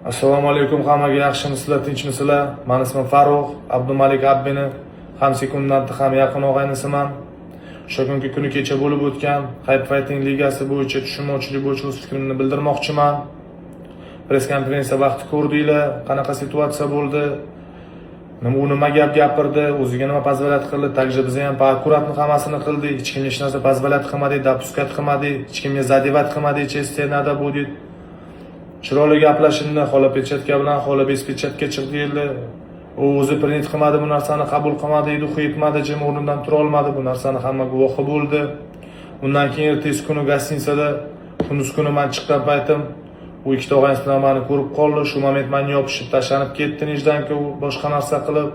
Assalomu alaykum hammaga, yaxshimisizlar, tinchmisizlar? Mani ismim Farruh, Abdumalik Abbini ham sekundanti, ham yaqin og'aynisiman. O'sha kungi kuni kecha bo'lib o'tgan Hype Fighting ligasi bo'yicha tushunmovchilik bo'yicha o'z fikrimni bildirmoqchiman. Press konferensiya vaqti ko'rdinglar, qanaqa situatsiya bo'ldi. Nima, u nima gap gapirdi, o'ziga nima позволять qildi, также biz ham аккуратно hammasini qildik, hech kimga hech narsa позволять qilmadik, допускать qilmadik, hech kimga задевать qilmadik, честно надо будет. Chiroyli gaplashindi, xola перчатка bilan, xola без перчатка chiqdi deyildi. U o'zi принять qilmadi bu narsani, qabul qilmadi, дух i yetmadi, jim o'rnidan tura olmadi, bu narsani hamma guvohi bo'ldi. Undan keyin ertasi kuni гостиница da kunduz kuni man chiqqan paytim u ikkita og'aynisi bilan mani ko'rib qoldi. Shu moment manga yopishib tashlanib ketdi нежданка, u boshqa narsa qilib.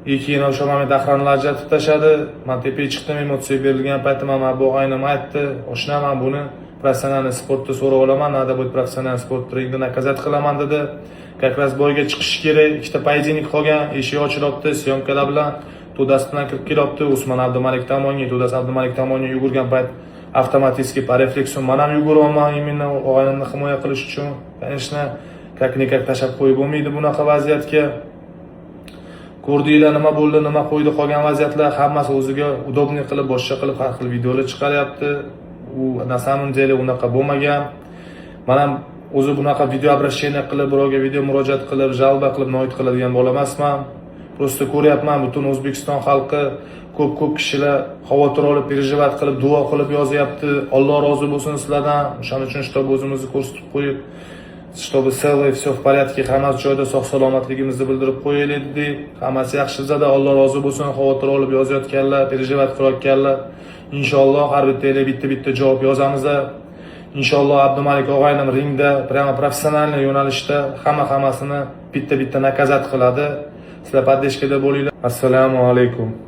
И keyin o'sha moment охрана lar ajratib tashladi. Man tepaga chiqdim, emotsiya berilgan paytim mana bu og'aynim aytdi: "Oshna, man buni профессиональный sportda so'rab olaman, надо будет профессиональный sport ringda наказать qilaman", dedi. Как раз бой ga chiqishi kerak, ikkita поединок qolgan, eshik ochilyapti, съёмка lar bilan to'dasi bilan kirib kelyapti Usmon Abdumalik tomonga, to'dasi Abdumalik tomonga yugurgan payt avtomatически по рефлексу man ham yuguryapman, именно og'aynimni himoya qilish uchun. Конечно, как никак tashlab qo'yib bo'lmaydi bunaqa vaziyatga. Ko'rdinglar nima bo'ldi, nima qo'ydi, qolgan vaziyatlar hammasi o'ziga удобный qilib, boshqa qilib har xil videolar chiqaryapti. U на самом деле unaqa bo'lmagan. Man ham o'zi bunaqa video обращение qilib, birovga video murojaat qilib, жалоба qilib, ноить qiladigan bola emasman. Просто ko'ryapman, butun O'zbekiston xalqi, ko'p ko'p kishilar xavotir olib, переживать qilib, duo qilib yozyapti. Alloh rozi bo'lsin sizlardan. O'shaning uchun, чтобы o'zimizni ko'rsatib qo'yib, чтобы целый, все в порядке, hammasi joyida, sog' salomatligimizni bildirib qo'yaylik dedik. Hammasi yaxshi bizada, Alloh rozi bo'lsin xavotir olib yozayotganlar, переживать qilayotganlar. Inshaalloh, har bittanglar bitta bitta javob yozamiz. Inshaalloh, Abdumalik og'aynim ringda прямо профессиональный yo'nalishda hamma hammasini bitta bitta наказать qiladi. Sizlar поддержка da bo'linglar. Assalomu alaykum.